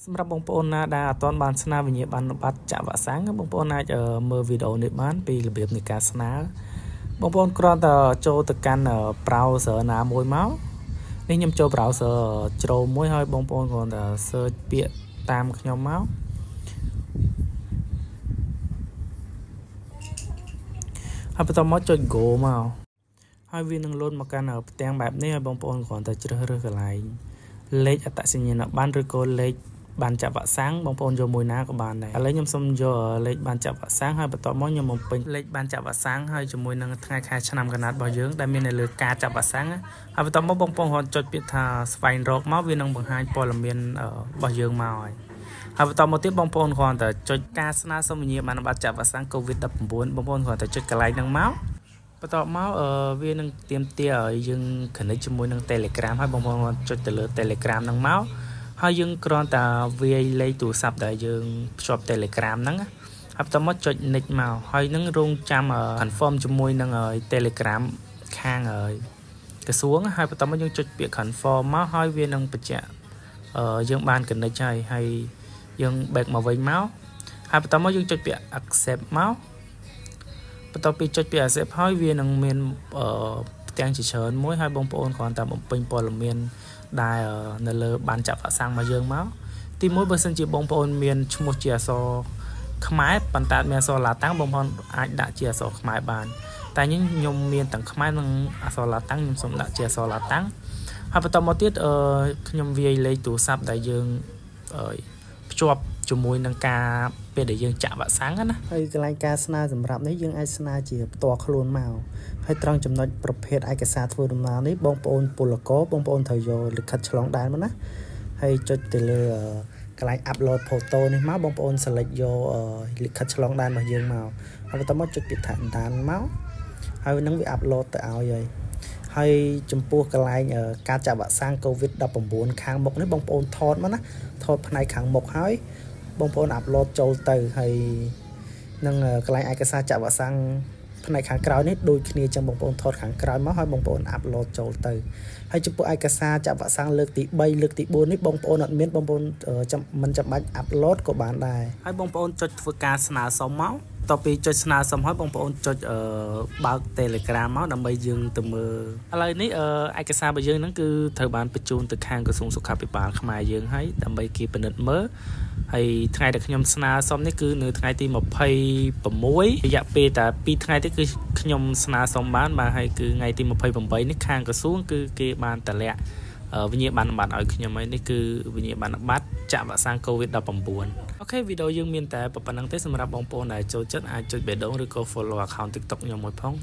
សម្រាប់បងប្អូនណាដែលអត់ទាន់បានស្នើវិញ្ញាបនបត្រចាក់វ៉ាក់សាំងបងប្អូនអាចមើលវីដេអូនេះបានពីរបៀបនៃការស្នើបងប្អូនគ្រាន់តែចូលទៅកាន់ browser ណាមួយមកនេះខ្ញុំចូល browser Chrome មួយហើយបងប្អូនគ្រាន់តែ search ពាក្យតាមខ្ញុំមកហើយបន្តមកចុច go មកហើយវានឹងលោតមកកាន់ផ្ទាំងបែបនេះហើយបងប្អូនគ្រាន់តែជ្រើសរើសកន្លែងលេខអត្តសញ្ញាណប័ណ្ណឬក៏លេខបានចាក់វ៉ាក់សាំងបងប្អូនយកមួយណាក៏បានដែរឥឡូវខ្ញុំសូមយកលេខបានចាក់វ៉ាក់សាំងហើយបន្ទាប់មកខ្ញុំបំពេញលេខបានចាក់វ៉ាក់សាំងហើយជាមួយនឹងថ្ងៃខែឆ្នាំកណាត់របស់យើងដែលមាននៅលើការចាក់វ៉ាក់សាំងហើយបន្ទាប់មកបងប្អូនគ្រាន់ចុចពាក្យថាស្វែងរកមកវានឹងបង្ហាញព័ត៌មានរបស់យើងមកហើយហើយបន្តមកទៀតបងប្អូនគ្រាន់តែចុចការស្នើសុំវិញ្ញាបនបត្រចាក់វ៉ាក់សាំង COVID-19 បងប្អូនគ្រាន់តែចុចកន្លែងហ្នឹងមកបន្ទាប់មកវានឹងទាមទារឲ្យយើង connect ជាមួយនឹង Telegram ហើយបងប្អូនចុចទៅលើ Telegram ហ្នឹងមកហើយយើងគ្រាន់តែវាយលេខទូរស័ព្ទដែលយើងភ្ជាប់ Telegram ហ្នឹងហើយបន្ទាប់មកចុច next មកហើយនឹងរងចាំ confirm ជាមួយនឹង Telegram ខាងក្រសួងហើយបន្ទាប់មកយើងចុចពាក្យ confirm មកហើយវានឹងបញ្ជាក់យើងបាន connect ហើយហើយយើង back មកវិញមកហើយបន្ទាប់មកយើងចុចពាក្យ accept មកបន្ទាប់ពីចុចពាក្យ accept ហើយវានឹងមានផ្ទាំងជាច្រើនមួយហើយបងប្អូនគ្រាន់តែបំពេញព័ត៌មានដែលនៅលើបានចាក់វ៉ាក់សាំងមកយើងមកទីមួយបើសិនជាបងប្អូនមានឈ្មោះជាអក្សរខ្មែរប៉ុន្តែមានអក្សរឡាតាំងបងប្អូនអាចដាក់ជាអក្សរខ្មែរបានតែខ្ញុំមានទាំងខ្មែរនិងអក្សរឡាតាំងខ្ញុំសូមដាក់ជាអក្សរឡាតាំងហើយបន្តមកទៀតខ្ញុំវាយលេខទូរស័ព្ទដែលយើងភ្ជាប់ជាមួយនឹងការពេលដែលយើងចាក់វ៉ាក់សាំងណាហើយកន្លែងការស្នើសម្រាប់នេះយើងអាចស្នើជាផ្ទាល់ខ្លួនមកហើយត្រង់ចំណុចប្រភេទឯកសារធ្វើដំណើរនេះបងប្អូនពលករបងប្អូនត្រូវយកលិខិតឆ្លងដែនមកណាហើយចុចទៅលើកន្លែង upload photo នេះមកបងប្អូន select យកលិខិតឆ្លងដែនរបស់យើងមកហើយបន្តមកចុចពាក្យថា done មកហើយនឹងវា upload ទៅឲ្យហើយចំពោះកន្លែងការចាក់វ៉ាក់សាំង COVID-19 ខាងមុខនេះបងប្អូនថតមកណាថតផ្នែកខាងមុខហើយបងប្អូន upload ចូលទៅហើយនឹងកន្លែងឯកសារចាក់វ៉ាក់សាំងផ្នែកខាងក្រោយនេះដូចគ្នាចឹងបងប្អូនថតខាងក្រោយមកហើយបងប្អូន upload ចូលទៅហើយចំពោះឯកសារចាក់វ៉ាក់សាំងលើកទី3លើកទី4នេះបងប្អូនអត់មានបងប្អូនមិនចាំបាច់ upload ក៏បានដែរហើយបងប្អូនចុចធ្វើការស្នើសុំមកតទៅពីចុចស្នើសុំហើយបងប្អូនចុចបើក Telegram មកដើម្បីយើងទៅមើលឥឡូវនេះឯកសាររបស់យើងហ្នឹងគឺត្រូវបានបញ្ជូនទៅខាងក្រសួងសុខាភិបាលខ្មែរយើងហើយដើម្បីគេពិនិត្យមើលហើយថ្ងៃដែលខ្ញុំស្នើសុំនេះគឺនៅថ្ងៃទី26រយៈពេលតែ2ថ្ងៃទេគឺខ្ញុំស្នើសុំបានបាទហើយគឺថ្ងៃទី28នេះខាងក្រសួងគឺគេបានតម្លាក់វិញ្ញាបនបត្រឲ្យខ្ញុំហើយនេះគឺវិញ្ញាបនបត្រចាក់វ៉ាក់សាំង COVID-19 OK វីដេអូយើងមានតែប៉ុណ្្នឹងទេសម្រាប់បងប្អូនដែលចូលចិត្តអាចចុចបេះដូងឬក៏ follow account TikTok ខ្ញុំមួយផង